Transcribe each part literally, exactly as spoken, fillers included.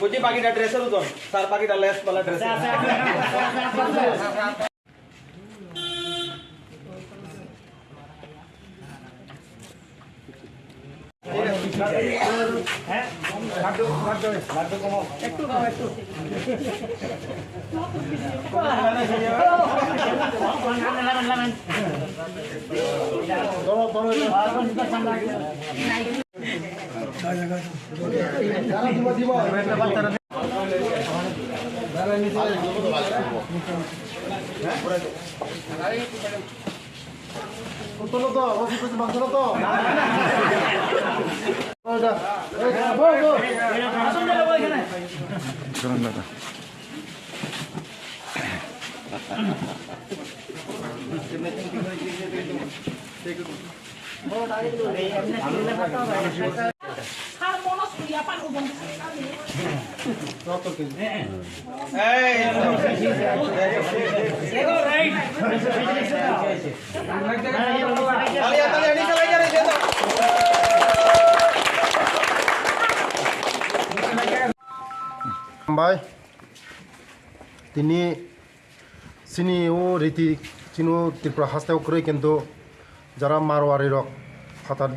Kuchi bagida dress-o don, sir bagida less wala dress. Hambai. Tini chini o riti, chini o Tripura haste o kwrwi, kintu jara Marwari rok phatar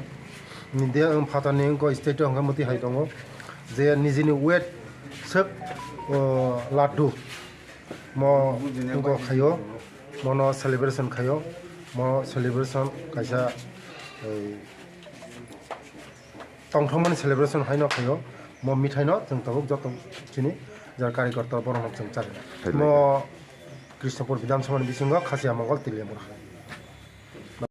ni de, phatar ni wngkha state o hwnkhe mwtwi hai tongo je nijini weight swk, o, laddu mo wngkha khaio, mono celebration khaio, mo celebration kaisa, ei, tongthokmani celebration haino khaio, mo mithaino chwng tabuk joto chini jara karikorta borokno chwng charwkha. Mo Krishnapur Bidhan Sabhani bisingo Khasiya Mongol Tiliya Mura.